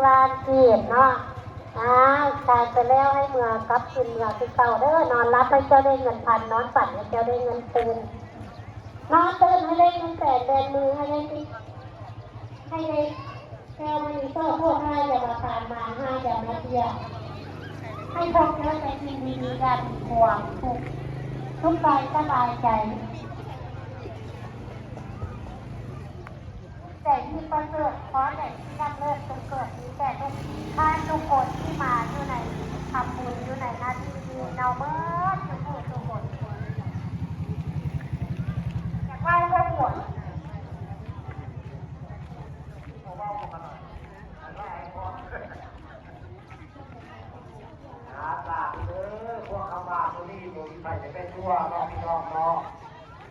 ການເກດເນາະ ອ້າວ ຕາຍໄປແລ້ວ ໃຫ້ເມືອກັບຄືນເມືອຄືເກົ່າເດີ ນອນຫຼັບໃຫ້ເຈົ້າໄດ້ເງິນພັນ ນອນຝັນໃຫ້ເຈົ້າໄດ້ເງິນຕື້ນ ນອນຕື່ນໃຫ້ໄດ້ເງິນແສນ ແບມືໃຫ້ໄດ້ ໃຫ້ໄດ້ແກ້ວມະນີໂຊດ ໂທດຮ້າຍຢ່າມາຜ່ານ ມາຮ້າຍຢ່າມາບຽດ ໃຫ້ພົບເຈີແຕ່ສິ່ງດີໆ ຢ່າມີຄວາມທຸກ ສຸກກາຍສະບາຍໃຈ. ໃຈທີ່ປະເສີດ ຂໍໃຈທີ່ລຳເລີດ ຈົ່ງເກີດມີແກ່ທຸກທ່ານທຸກຄົນທີ່ມາຢູ່ໃນ ທຳບຸນຢູ່ໃນໜ້າທີ່ນີ້ເນາະ ເບິດທຸກຜູ້ທຸກຄົນ ຢາກເວົ້າບໍ່ຫົວ ຫາສາເດີ ພວກເຮົາມາມື້ນີ້ບໍ່ມີໃຜຈະໄປຕົວະເນາະ ພີ່ນ້ອງເນາະ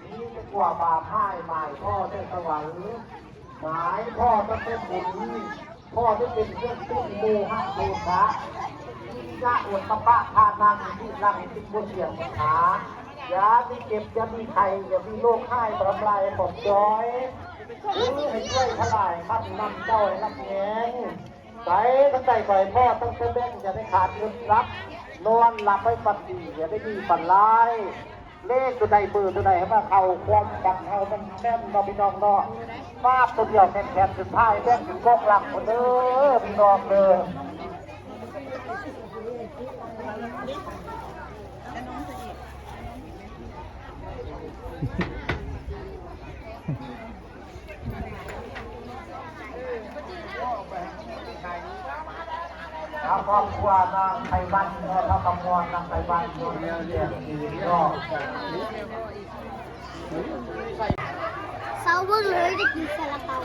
ມີແຕ່ກົວບາບຮ້າຍ ໝາຍພໍ້ແຕ່ສະຫວັງ ໝາຍພໍ້ຕັ້ງແຕ່ບຸນ ພໍ້ໄດ້ເປັນເຄື່ອງເຕັມໂມຫະໂທສະ ວິລິຍະ ໂອດຕະປະ ທານາ ທິລະ ໃຫ້ຈິດບໍ່ສຽງບັນຫາ ຢ່າມີເຈັບ ຢ່າມີໄຂ້ ຢ່າມີໂລກຮ້າຍມາທຳລາຍປອບຈອຍ ເອີ ໃຫ້ຊ່ວຍຂະຫຍາຍຄັນນຳເຈົ້າໃຫ້ຮັບແຮງ ໄປທາງໃດກໍໃຫ້ພໍ້ຕັ້ງແຕ່ແບງ ຢ່າໄດ້ຂາດເງິນລັບ ນອນຫຼັບໃຫ້ຝັນດີ ຢ່າໄດ້ໜີຝັນຮ້າຍ ເລກຕົວໃດເບີຕົວໃດໃຫ້ມາເຂົ້າຄວາມຝັນເຮົາແມ່ນໆ ເນາະ ພີ່ນ້ອງເນາະ ຟາດຕົວດຽວແຂນໆ ສຸດທ້າຍແບງເປັນກົກຫຼັງພຸ້ນເດີ ພີ່ນ້ອງເດີ. ທາງຄອບຄົວນາງໄພວັນເນາະ ທາງຄອບຄົວນາງໄພວັນເນາະ ເຈົ້າເບິ່ງເລີຍ ຈະກິນຊາລາເປົາ.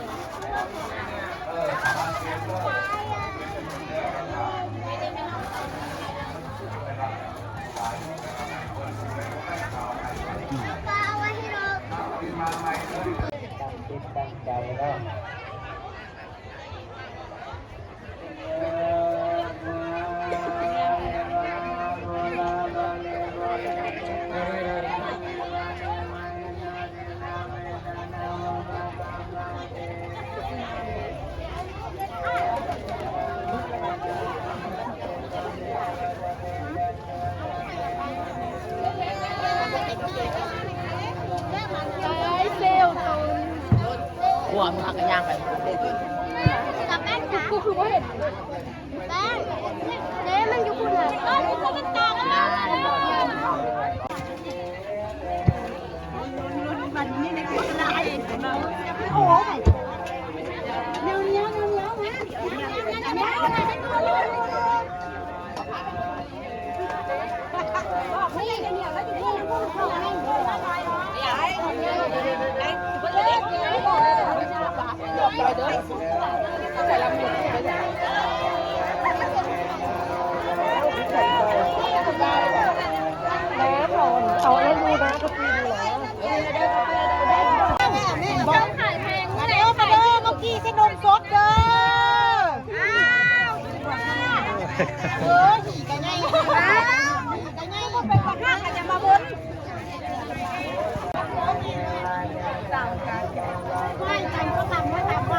ຕັ້ງຈິດຕັ້ງໃຈເນາະ. ພວກມັນຫາກະຍ່າງໄປ ແປ້ງ ກູຄືບໍ່ເຫັນ ແປ້ງ ເດ້ ມັນຢູ່ພຸ້ນນະ ບັດນີ້ໃນໂຄສະນາເອງ ໂອ້ຍ ແນວເນຍ ແນວເນຍ ມາ. ເອົາອັນນັ້ນດູນະ ກະປີດູນະ ມາເດີ ມາເດີ ມາກີ້ໃສ່ນົມສົດເດີ. ອ້າວ ເອີ ຫີກະໃຫຍ່ ຫີກະໃຫຍ່ ບໍ່ເປັນບັກຮັກກະຢ່າມາເບິ່ງ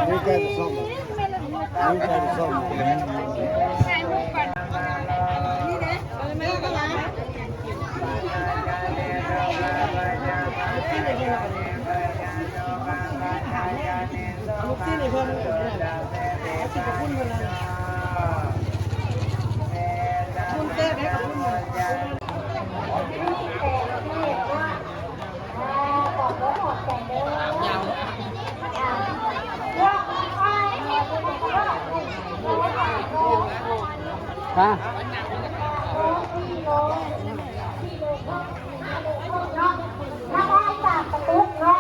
ນີ້ແກງສົ້ມ ນີ້ແກງສົ້ມ ນີ້ເດ້. ເອົາລູກຊີ້ນໃຫ້ເພິ່ນ ເອົາຊິໄປພຸ້ນເພິ່ນແລ້ວ ບຸນແຊບເດ້ ເຂົ້າບຸນ. ຮະ ນ້ຳອ້ອຍຈາກກະຕຸກເນາະ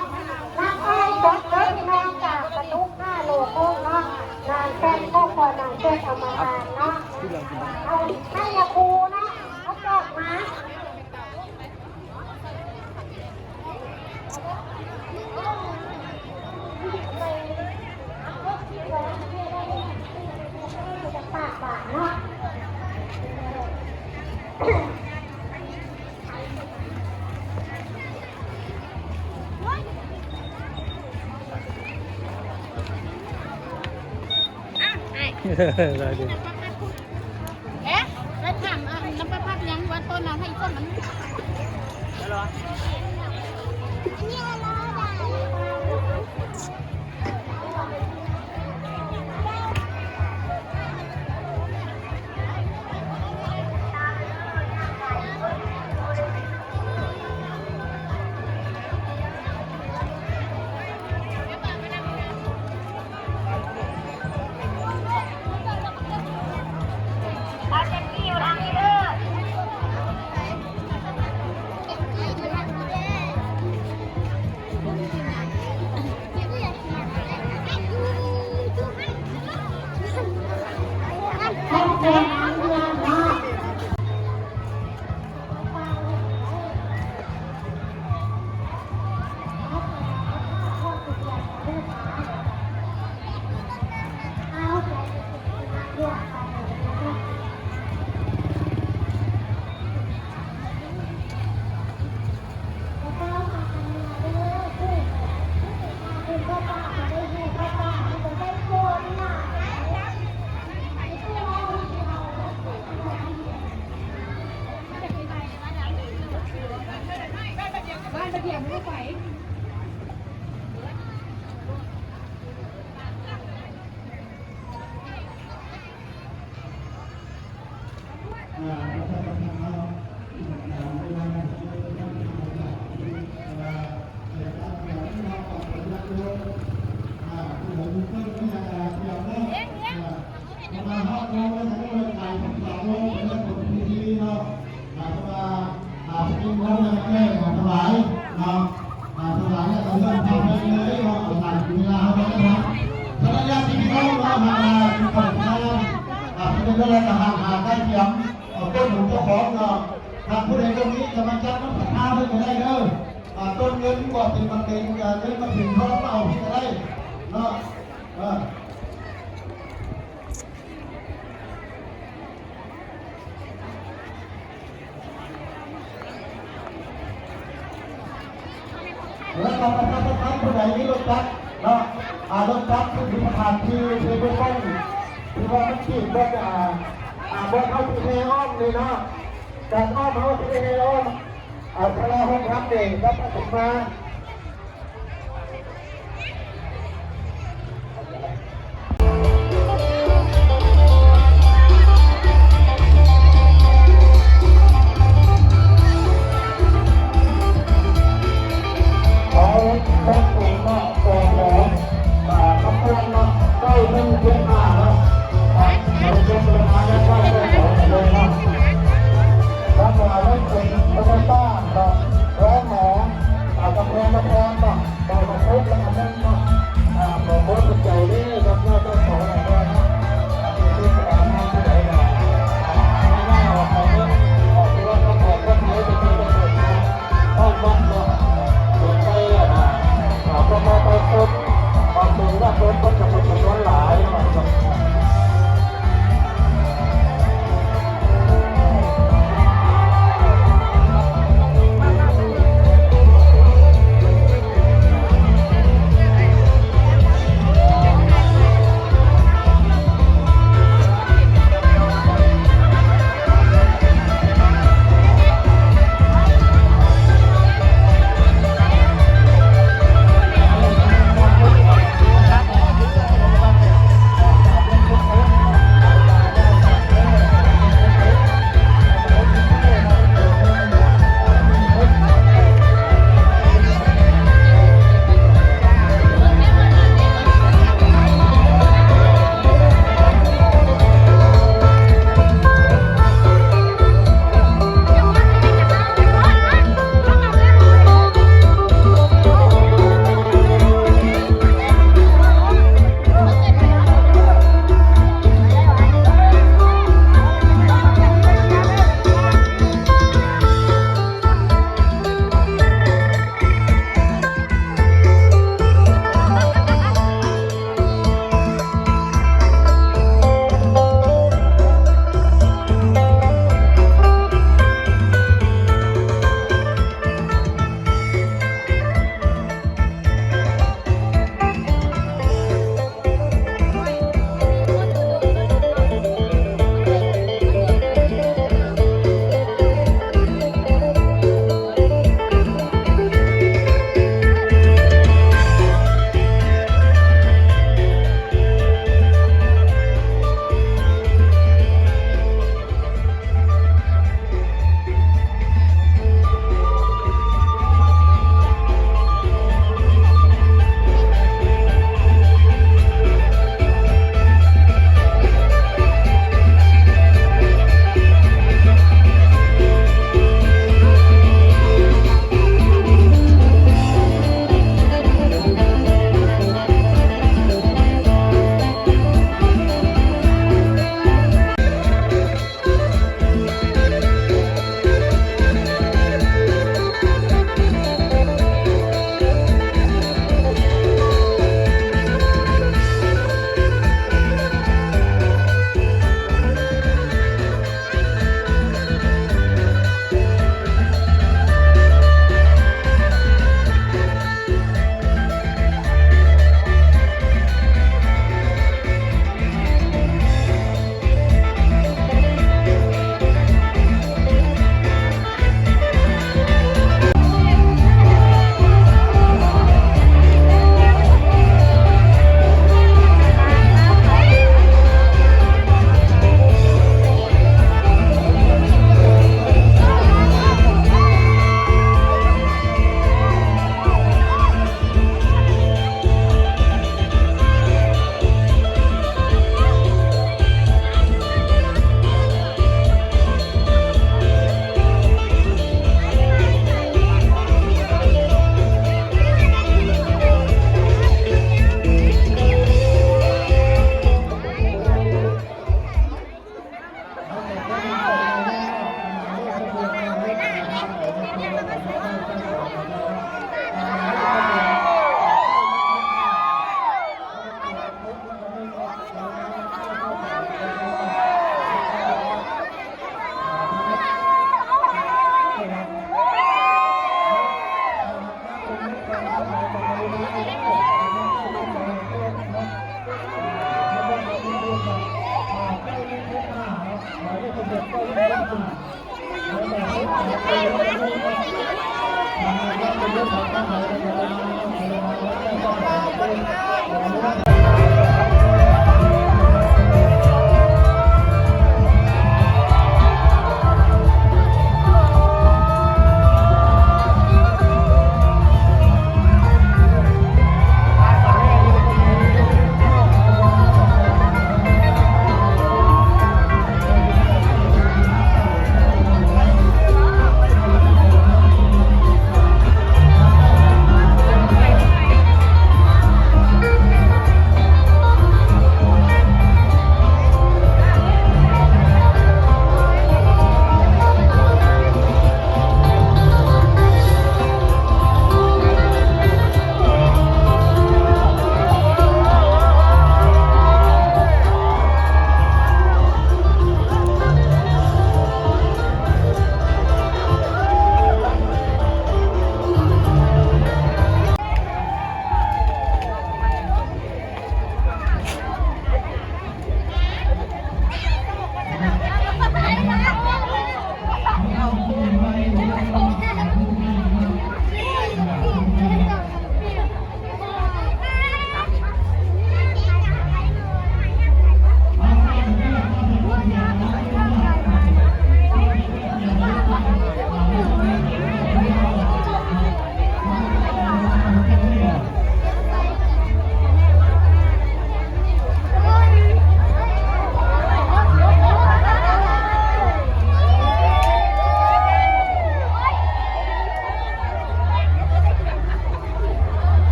ນ້ຳອ້ອຍສົດເດີພີ່ນ້ອງ ຈາກກະຕຸກຫ້າໂລເຄິ່ງເນາະ ນາງແຊດ ຄອບຄົວນາງແຊດເອົາມາທານເນາະ ເອົາໃຫ້ຍາຄູເນາະ ເອົາຈອກມາ. ປາກຫວານເນາະ ເອ໊ະ ໄປຖາມ ອັນ ນຳປະພັດຍັງວ່າຕົ້ນນັ້ນໃຫ້ຄົນມັນ ຖ້າຜູ້ໃດບໍ່ມີກໍມາຈັບນຳສັດທາເພິ່ນກໍໄດ້ເດີ. ອ່າ ຕົ້ນເງິນກໍເປັນບັກເປັນ ເງິນມາເປັນທອງມາເອົາທີ່ກໍໄດ້ເນາະ. ເອີ ແລ້ວກໍປະຊາສຳພັນ ຜູ້ໃດມີລົດຈັກເນາະ ອ່າ ລົດຈັກ ຄືສະຖານທີ່ທີ່ເພິ່ນຕັ້ງ ທີ່ວ່າມັນຕິດເບິດ ອ່າ ອ່າ ບ່ອນເຮົາຊິແຫ່ອ້ອມນີ້ເນາະ ການອ້ອມເຮົາຊິແຫ່ອ້ອມ ອ່າ ສາລາຫ້ອງທຳນີ້ ກັບອາດຕະມາ. ແລ້ວກໍເປັນໂຕໂຍຕ້າເນາະ ແລ້ວໝໍ ອ່າ ກັບເພິ່